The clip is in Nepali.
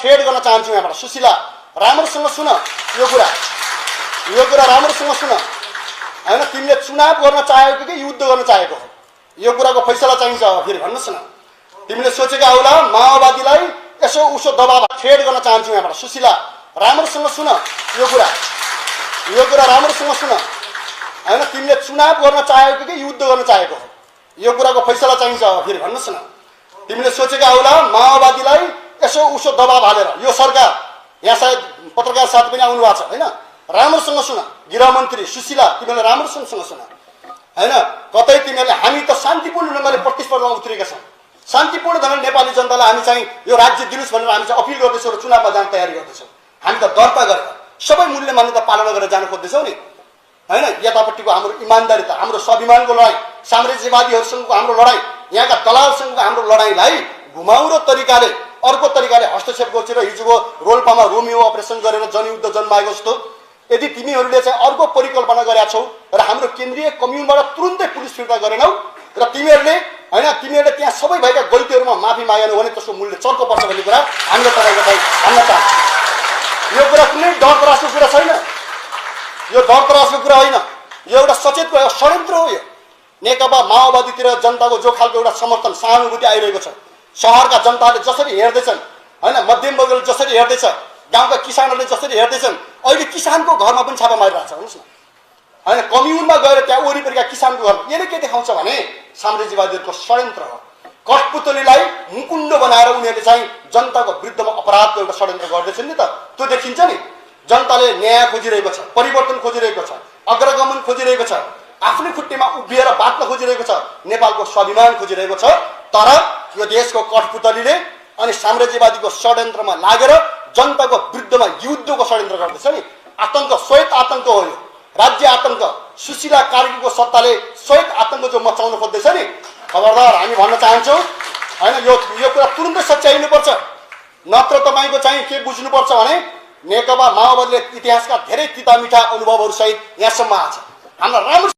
ट्रेड गर्न चाहन्छु यहाँबाट। सुशीला राम्रोसँग सुन, यो कुरा राम्रोसँग सुन हैन। तिमीले चुनाव गर्न चाहेको कि युद्ध गर्न चाहेको, यो कुराको फैसला चाहिन्छ। फेरि भन्नुहोस् न, तिमीले सोचेका होला माओवादीलाई यसो उसो दबाब ट्रेड गर्न चाहन्छु यहाँबाट। सुशीला राम्रोसँग सुन, यो कुरा राम्रोसँग सुन हैन। तिमीले चुनाव गर्न चाहेको कि युद्ध गर्न चाहेको, यो कुराको फैसला चाहिन्छ। फेरि भन्नुहोस् न, तिमीले सोचेका होला माओवादीलाई यसो उसो दबाब हालेर यो सरकार, यहाँ सायद पत्रकार साथी पनि आउनु भएको छ हैन, राम्रोसँग सुन। गृहमन्त्री सुशीला, तिमीले राम्रोसँग सुन हैन। कतै तिमीहरूले हामी त शान्तिपूर्ण ढङ्गले प्रतिस्पर्धामा उत्रेका छौँ, शान्तिपूर्ण ढङ्गले नेपाली जनतालाई हामी चाहिँ यो राज्य दिनुहोस् भनेर हामी चाहिँ अपिल गर्दैछौँ र चुनावमा जान तयारी गर्दैछौँ। हामी त दर्ता गरेर सबै मूल्य मान्यता पालना गरेर जान खोज्दैछौँ नि हैन। यतापट्टिको हाम्रो इमान्दारिता, हाम्रो स्वाभिमानको लडाइँ, साम्राज्यवादीहरूसँगको हाम्रो लडाइँ, यहाँका दलालसँगको हाम्रो लडाइँलाई घुमाउरो तरिकाले, अर्को तरिकाले हस्तक्षेप गरेर हिजोको रोल्पामा रोमियो अपरेसन गरेर जनयुद्ध जन्माएको जस्तो यदि तिमीहरूले चाहिँ अर्को परिकल्पना गरेका छौ र हाम्रो केन्द्रीय कम्युनबाट तुरुन्तै पुलिस फिर्ता गरेनौ र तिमीहरूले तिमीहरूले त्यहाँ सबै भएका गल्तीहरूमा माफी मागेनौ भने त्यसको मूल्य चर्को पर्छ भन्ने कुरा हामीले तपाईँलाई भन्न चाहन्छौँ। यो कुरा कुनै डर तरासको कुरा छैन, यो डर तरासको कुरा होइन, यो एउटा सचेतको षड्यन्त्र हो। यो नेकपा माओवादीतिर जनताको जो खालको एउटा समर्थन सहानुभूति आइरहेको छ, सहरका जनताले जसरी हेर्दैछन् हैन, मध्यम वर्गले जसरी हेर्दैछ, गाउँका किसानहरूले जसरी हेर्दैछन्, अहिले किसानको घरमा पनि छापा मारिरहेको छ। हेर्नुहोस् न हैन, कम्युनमा गएर त्यहाँ वरिपरिका किसानको घर, यसले के देखाउँछ भने साम्राज्यवादीहरूको षड्यन्त्र हो। कठपुतलीलाई मुकुण्ड बनाएर उनीहरूले चाहिँ जनताको विरुद्धमा अपराधको एउटा षड्यन्त्र गर्दैछन् नि त, त्यो देखिन्छ नि। जनताले न्याय खोजिरहेको छ, परिवर्तन खोजिरहेको छ, अग्रगमन खोजिरहेको छ, आफ्नै खुट्टीमा उभिएर बाँच्न खोजिरहेको छ, नेपालको स्वाभिमान खोजिरहेको छ। तर यो देशको कठपुतलीले अनि साम्राज्यवादीको षड्यन्त्रमा लागेर जनताको विरुद्धमा युद्धको षड्यन्त्र गर्दैछ नि। आतंक, श्वेत आतंक हो यो, राज्य आतंक। सुशीला कार्कीको सत्ताले श्वेत आतंक जो मचाउन खोज्दैछ नि, खबरदार हामी भन्न चाहन्छौँ हैन, यो कुरा तुरुन्तै सच्याइनुपर्छ। नत्र तपाईँको चाहिँ के बुझ्नुपर्छ भने नेकपा माओवादीले इतिहासका धेरै तिता मिठा अनुभवहरू सहित यहाँसम्म आएको छ। हामीलाई राम्रो